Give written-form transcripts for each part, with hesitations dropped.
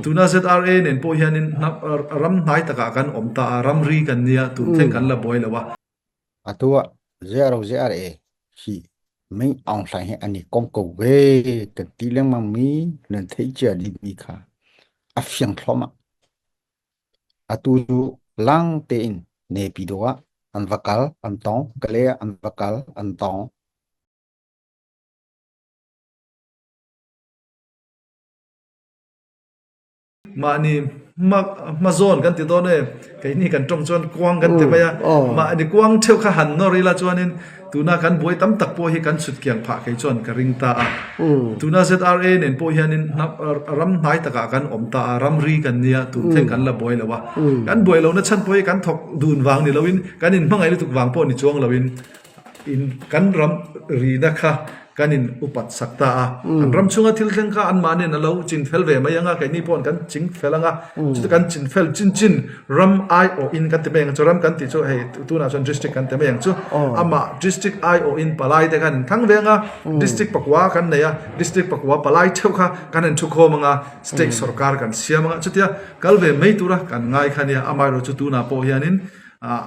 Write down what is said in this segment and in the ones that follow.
Tuna ZRA nen pawh hianin ram hnai takah kan awm ta a, ramri kan nia, tun thleng kan la buai lo a. Atu ah ZRO ZRA hi Ming Aung Hlaing hi an i kom ko ve kan ti lengmang mi nan theih cia dihmi kha a fiang thluahmah. Atu cu lang tein Naypyidaw ah an va kal, an tong, Kale ah an va kal, an tong. Mahni hmazawn kan ti dawn e, keini kan tawng chuan kuang kan ti mai a, mahni kuang theuh kha han nawr ila chuanin tuna kan buai tam tak pawh hi kan chhut kiang phah kei chuan ka ring ta a. Tuna ZRA nen pawh hianin ram hnai takah kan awm ta a, ramri kan nia, tun thleng kan la buai lo a. Kan buai lohna chhan pawh hi kan thawk dun vang ni loin kan inhmangaih lutuk vang pawh ni chuang loin In kan ram rina kha kan in upat sak ta a. An ram chhunga thil thleng kha anmahniin a lo chin fel ve mai ang a, keini pawhin kan ching fel ang a. Chuti kan chin fel chin chin ram aiawhin kan ti mai ang chu, ram kan tih chu hei tunah chuan district kan ti mai ang chu. Amah district aiawhin palai te khan in thlang ve ang a, district pakua kan nei a, district pakua palai theuh kha kan in thukhawm ang a, state sorkar kan siam ang a. Chutia kal ve mai tura kan ngai kha nia, amaherawhchu chu tunah pawh hianin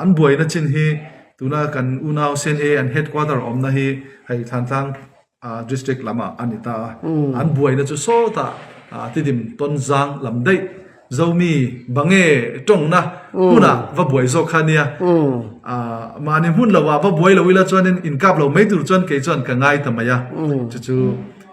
an buaina chin hi Tuna kan unau CNA an headquarter awmna hi hei Thlantlang district lamah a ni ta a. An buaina chu sawtah Tidim Tonzang lam daih Zomi Bange tawngna hmunah va buai zawk kha a nia. Mahni hmun loah va buai lo ila chuanin inkap lo mai tur chuan kei chuan ka ngai ta mai a. Chu chu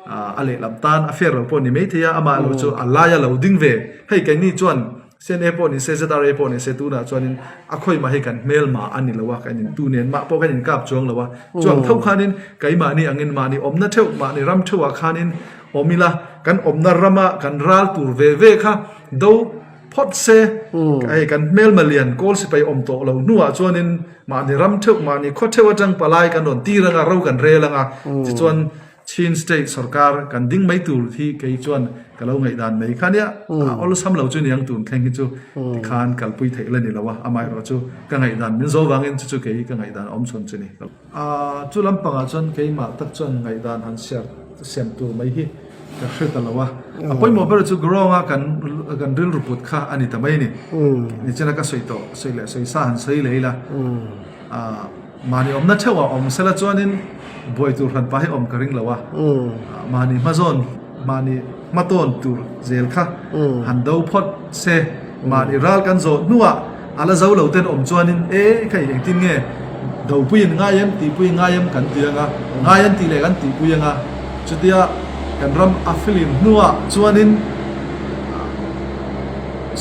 a lehlam tan a fair lo pawh ni maithei a, amah lo chu a laia lo ding ve. Hei keini chuan CNA pawh ni se, ZRA pawh ni se tunah chuanin a khawimah hi kan hmelmah a ni lo a, kan in tu nen mah pawh kan inkap chuang lo a. Chuang tho khanin keimahni angin mahni awmna theuh, mahni ram theuhah khanin awm ila, kan awmna rama kan ral tur ve ve kha do phawt se, hei kan hmelma lian kawl sipai awm tawh lo hnuah chuanin mahni ram theuh, mahni khaw theuh atang palai kan rawn tir anga, ro kan rel anga, tichuan Chin State sorkar kan ding mai tur hi kei chuan ka lo ngaihdan mai kha nia, a awlsam lo chu niang tun thleng hi chu tikhan kalpui theih la ni lo a, amaherawh chu ka ngaihdan min zo vangin chu chu kei ka ngaihdan awm chhun chu ni. Chu lampangah chuan keimah tak chuan ngaihdan han siar siam tur mai hi ka hre ta lo a, a pawimawh ber chu Gurong-a kan kan rilru put kha a ni ta mai a ni. Nichina ka sawi tawh, sawi leh sawi sa han sawi leh ila. Mahni awmna theuh ah awm sela chuanin buai tur hran pah hi awm ka ring lo a, mahni hmazawn, mahni hmatawn tur zel kha han do phawt se, mahni ral kan zawh hnuah a la zo lo ten awm chuanin e hei engtin nge dopui in ngai em tihpui ngai em kan ti anga, ngai an tih leh kan tihpui anga, chutia kan ram a filim hnuah chuanin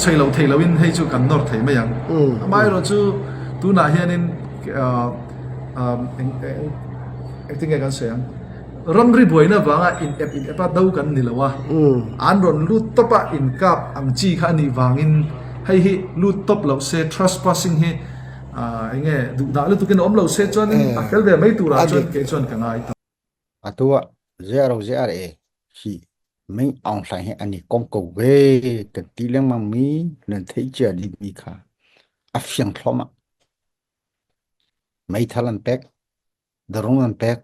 sawi loh theih lohin hei chu kan nawr thei mai ang. Amaherawhchu tunah hianin. Engtin nge kan sawi ang? Ramri buaina vanga in ep in ep a do kan ni lo a, an rawn lut tawp a inkap ang chi kha a nih vangin hei hi lut tawp loh se trespassing hi eng nge duh dah lutukin a awm lo se chuanin a fel ve mai turah chuan kei chuan ka ngai ta. Atu ah ZRO ZRA hi Ming Aung Hlaing hi an i kom ko ve kan ti lengmang mi nan theih cia dihmi kha a fiang thluahmah. Meithal an pek, darung an pek.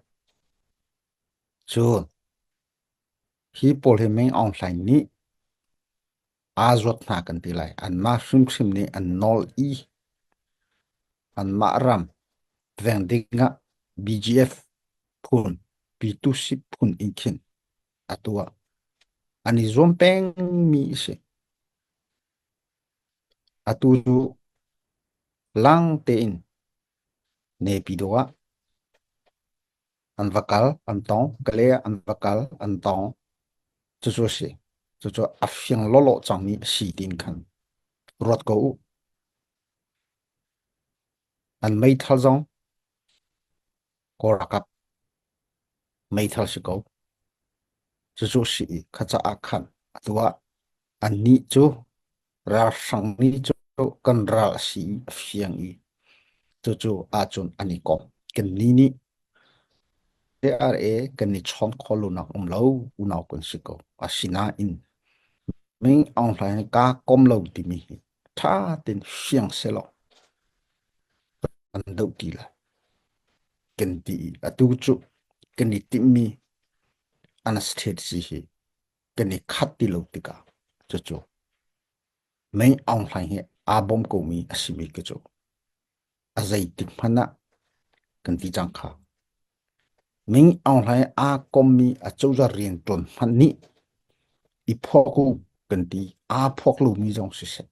Cun hi pawl hi Ming Aung Hlaing nih aa zuat hna kan ti lai. Anmah hrimhrim nih an nawl i anmah ram veng ding ah BGF phun, P2C phun in khin atu ah an i zuam pengmi a si. Atu cu lang tein Naypyidaw ah an va kal, an tong, Kale ah an va kal, an tong. Cucu a si. Cucu a fiang lawlaw cangmi a si tiin khan ruat ko u. An meithal zong Kawl ralkap meithal si ko. Cucu a si i kha caah khan atu ah annih cu ralhrang nih cu kan ral a si i a fiang i cucu ahcun an i kom. Kannih nih ARA kan i chawn khawh lonak um lo unau kan si ko. Asinain Ming Aung Hlaing kaa kom lo timi hi ṭha tein fiang sehlaw kan doh ti lai. Kan ti i atu cu kan i timhmi an strategy hi kan i khat ti lo tikah. Cucu Meng Aung Hlaing hi aa bawm komi a simi khi cu a zeitik hmanh ah kan ti cang kha. Meng Aung Hlaing aa kommi a cozah rianṭuan hmanh nih i phuak u kan ti. Aa phuak lomi zong siseh,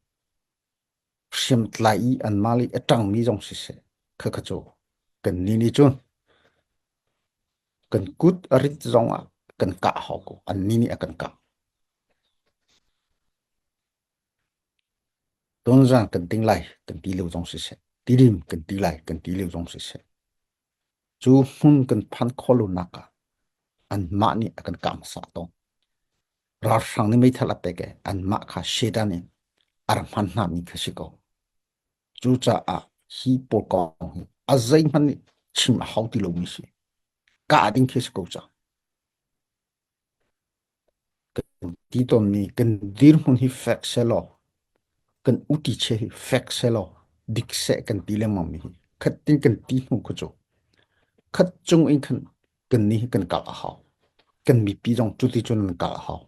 hriamtlai i anmah lei a ṭangmi zong siseh, khakha cu kannih nih cun kan kut a rit zong ah kan kah hau ko. Annih nih a kan kah. Tonzang kan ting lai kan ti lio zong siseh, tidim kan ti lai kan ti lio zong siseh, cu hmun kan phan khawh lonak ah anmah nih a kan kah hmasa tawn. Ralhrang nih meithal a pek i anmah kha Satan in a rak hman hna mi kha si ko. Cucaah hi pawl kong hi a zeihmanh nih chim a hau ti lomi si. Kah ding khi si ko cang. Kan ti tawnmi kan dirhmun hi fek sehlaw, kan utiche hi fek sehlaw, dik seh kan ti lengmang mi hi khat tin kan ti hnu khu cu khat cung in khan kan nih kan kal a hau. Kan mipi zong cuti cun an kal a hau.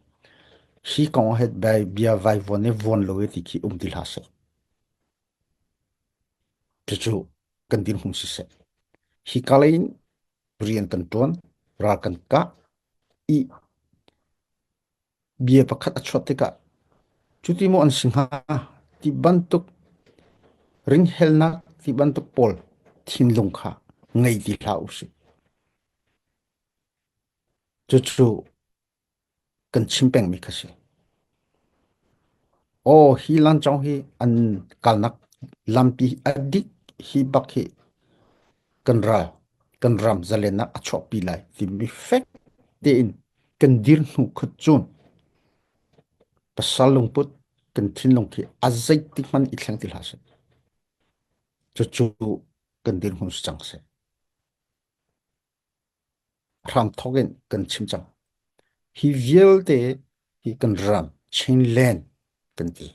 Hi kong he bia vai vuan i vuan lo i ti khi um ti hlah seh. Cucu kan dirhmun siseh. Hi ka lei in rian kan ṭuan, ral kan kah i bia pakhat a chuah tikah cuti maw an si hnga ti bantuk ringhelnak ti bantuk pawl thinlung kha ngei ti hlah usih. Cucu kan chim pengmi kha si. Aw hi lancawng hi an kalnak lampi a dik hi bak hi kan ral kan ram zalennak a chuahpi lai timi fek tein kan dir hnu khut cun pasal lungput kan thinlung khi a zeitik hmanh i thleng ti hlah seh. Cucu kan dirhmun si cang seh. Hramthawk in kan chim cang. Hi vialte hi kan ram Chinland kan ti.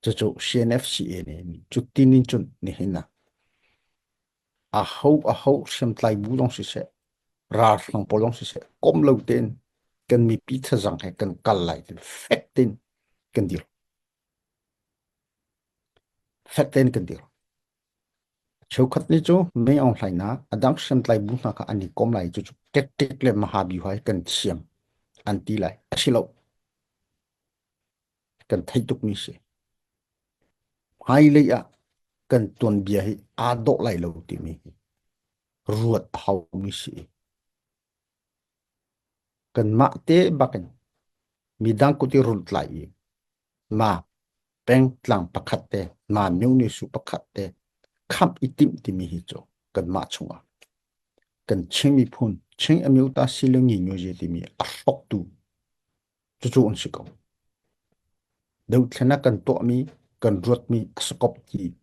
Cucu CNFCA nih cutin in cun nihin ah aho aho hriamtlai bu zong siseh, ralhrang pawl zong siseh, kom lo tein kan mipi thazang he kan kal lai ti fek tein kan dir. Fek tein kan dir. Cheukhat nih cu Mei Aung Hlaing hna a dang hriamtlai bu hna kha an i kom lai i cucu tactic le mahabyuha hi kan thiam an ti lai. A si lo. Kan theih tukmi si. Hmailei ah kan tuanbia hi aa dawh lai lo timi hi ruat a haumi si. Kanmah te bakin midang kut i rulh tlai i ma pengtlang pakhat te ma myone su pakhat te khamh i timh timi hi cu kanmah chungah kan Chin miphun Chin Amyota Silangi Nyoje timi a hrawktu cucu an si ko. Dothlenak kan tuahmi kan ruatmi a sakop ti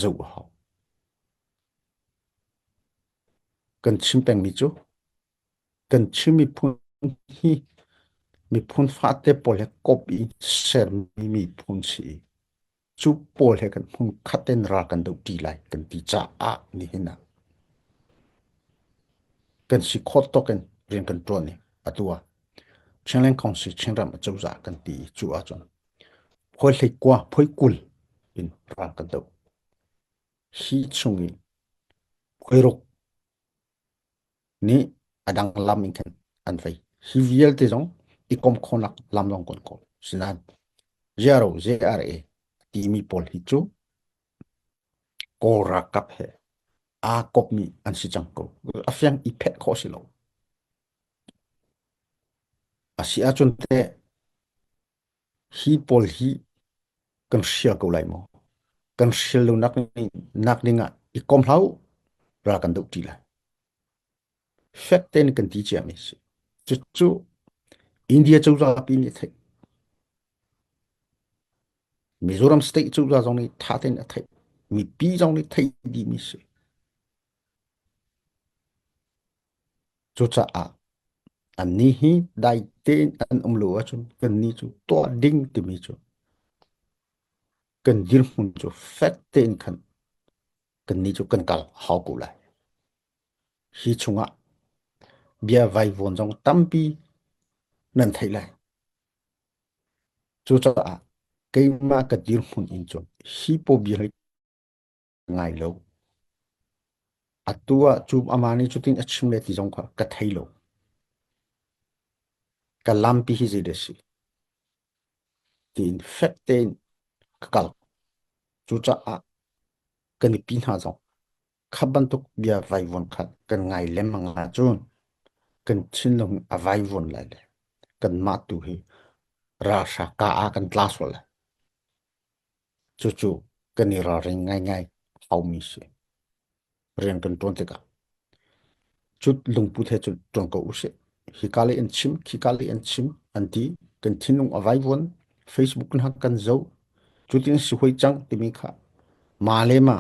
zoh a hau. Kan chim pengmi cu kan Chin miphun hi miphun fate pawl he kop i sermi miphun si i cu pawl he kan hmun khat in ral kan doh ṭi lai kan ti caah nihin ah kan si khawh tawk in rian kan ṭuan i atu ah Chinland Council Chinram acozah kan ti i cu ahcun phoi hlei kua phoi 20 in ral kan doh. Hi chung i phoi ruk nih a dang lam in khan an vei. Hi vialte zong i kom khawhnak lam zong kan kawl. Sinain JRO, JRA timi pawl hi cu Kawl ralkap he aa kopmi an si cang ko. A fiang i phet khawh si lo. A si ahcun teh hi pawl hi kan hrial ko lai maw? Kan hrial lo nak, nak ding ah i kom hlah u, ral kan doh ṭi lai. Fek tein kan ti ciami a si. Cucu India cozah pi nih a theih. Mizoram state cozah zong nih ṭha tein a theih. Mipi zong nih theih dihmi a si. Cucaah annih hi dai tein an um lo ahcun kannih cu tuah ding timi cu kan dirhmun cu fek tein khan kannih cu kan kal hau ko lai. Hi chungah bia vaivuan zong tampi nan theih lai. Cucaah keimah ka dirhmun in cun hi paw bia hi ngai lo. Atu ah cu amah nih cutin a chim le ti zong kha ka thei lo. Ka lampi hi zei dah a si tiin fek tein ka kal. Cucaah kan mipi hna zong kha bantuk bia vaivuan kha kan ngai lengmang ahcun kan thinlung a vaivuan lai le kanmah tu hi ralhra ka ah kan tla sual lai. Cucu kan i ralring ngaingai haumi si. Rian kan ṭuan tikah cut lungput he cun ṭuan ko usih. Hika lei an chim, khika lei an chim an ti. Kan thinlung a vaivuan. Facebook hna kan zoh. Cutin si hoi cang timi kha ma le ma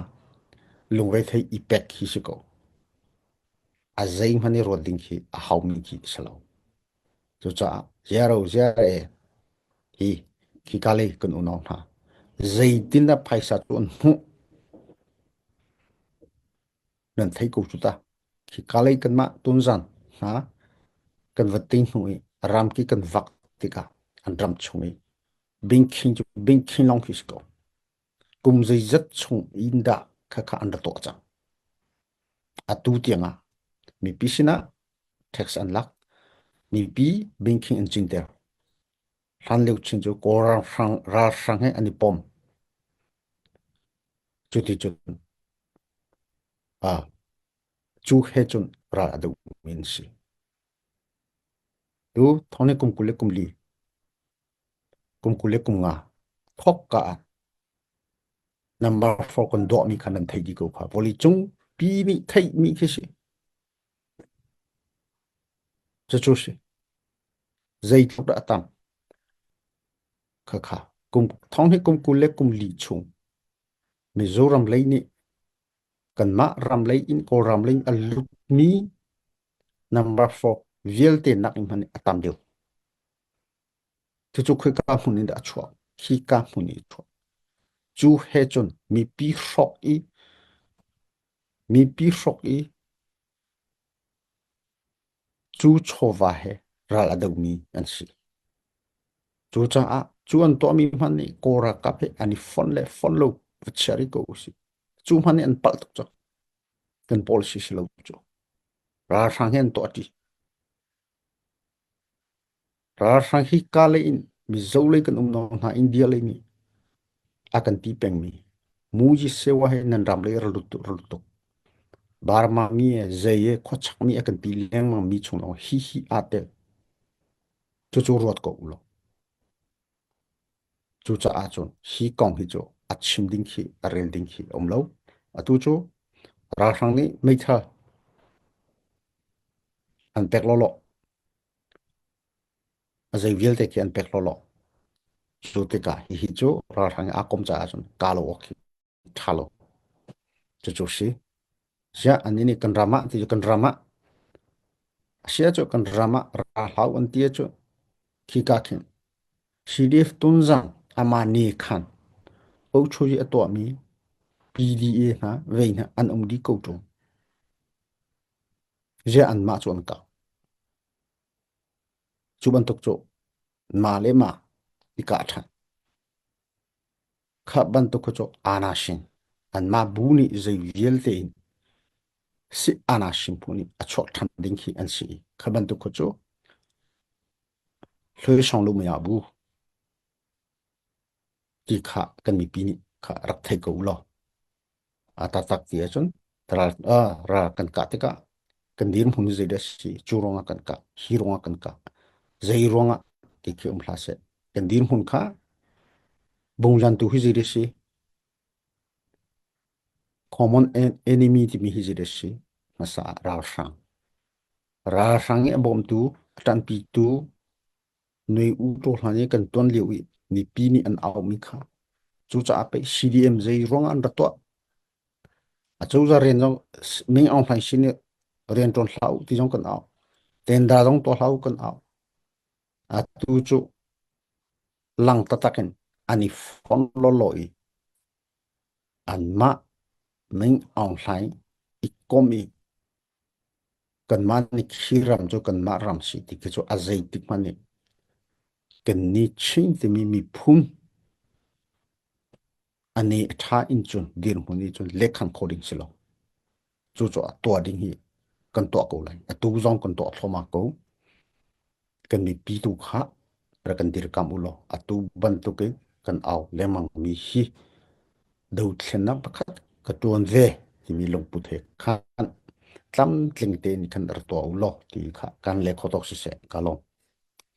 lungrethei i pek hi si ko. A zeihmanh i ruat ding khi a haumi khi si lo. Cucaah ziaro ziar e hi khika lei kan unau hna zeitindah phaisa cu an hmuh nan thei ko cu ta. Khika lei kanmah tunzan hna kan va ting hnu i ramki kan vak tikah an ram chung i bingkhin cu bingkhin lawng khi si ko. Kum zeizat chung in dah khakha an ra tuah cang. Atu tiangah mipi sinah tax an lak. Mipi bingkhin an cinter. Hlan lio chin cu Kawl ralhrang, ralhrang he an i pom. Cuti cun ah cu he cun ral a dohmi an si. Tu thong kum 20 le kum li kum 20 le kum nga thok ka ah number 4 kan dawhmi kha nan thei dih ko kha vawlei cung pi nih theihmi khi si. Cucu si. Zeitluk dah a tam. Khakha kum thong hi kum 20 le kum li chung Mizoram lei nih kanmah ram lei in Kawlram lei in a lutmi number 4 vialte nak in hmanh a tam deuh. Cucu khika hmun in dah a chuak? Khika hmun in a chuak. Cu he cun mipi hrawk i mipi hrawk i cu chawva he ral a domi an si. Cucaah cu an tuahmi hmanh nih Kawl ralkap he an i fonh le fonh lo va chia rih ko usih. Cu hmanh nih an palh tuk cang. Kan policy si lo cu. Ralhrang he an tuah ṭi. Ralhrang hi ka lei in Mizo lei kan um hna India lei nih a kan ti pengmi Muji Sewa he nan ram lei ra lut ra lut tuk. Burma mi e zei e khuachak mi a kan ti lengmang mi chung lawng hi hi aa tel. Cucu ruat ko u law. Cucaah cun hi kong hi cu a chim ding khi a rel ding khi a um lo. Atu cu ralhrang nih meithal an pek lawlaw. A zei vialte khi an pek lawlaw. Cu tikah hihi cu ralhrang i aa kom caah cun kaa lo awk khi ṭha lo. Cucu si. Siah annih nih kan ram ah ti cu kan ram ah a si ahcun kan ram ah ra hlah an ti ahcun khika khin CDF Tunzang amah ni khan Ochoji a tuahmi PDA hna vei hna an um dih ko ṭung. Ziah anmah cu an kah. Cu bantuk cu mah le mah i kah ṭhan. Kha bantuk kha cu anashin anmah bu nih zei vialte in si anashin phu nih a chuak ṭhan ding khi an si i kha bantuk kha cu hloi song lu maya bu ti kha kan mipi nih kha rak thei ko u law A taktak ti ahcun ral, ah, ral kan kah tikah kan dirhmun hi zeidah a si, cu ruangah kan kah, hi ruangah kan kah, zei ruangah ti khi um hlah seh. Kan dirhmun kha bungzantu hi zeidah a si, common enemy timi hi zeidah a si, hmasa ah ralhrang. Ralhrang i a bawmtu, a ṭanpitu, Nui u ṭaw hlan i kan tuan lio i mipi nih an aumi kha cucaah pei CDM zei ruangah an rak tuah. Acozah rian zong Ming Aung Hlaing sin i rian ṭuan hlah u ti zong kan au. Tenda zong tuah hlah u kan au. Atu cu lang taktak in an i fon lawlaw i anmah Ming Aung Hlaing i kom i Kanmah nih khi ram cu kanmah ram si ti khi cu a zeitik hmanh nih. Kannih Chin timi miphun a ne a ṭha in cun dirhmun i cun lehkhan kho ding si lo. Cucaah tuah ding hi kan tuah ko lai. Atu zong kan tuah thluahmah ko. Kan mipi tu kha rak kan dirkamh u law atu bantukin kan au lengmang mi hi dothlennak pakhat ka ṭuan ve timi lungput he khan tlamtling tein khan rak tuah u law ti kha kan le kho tawk siseh ka lawm.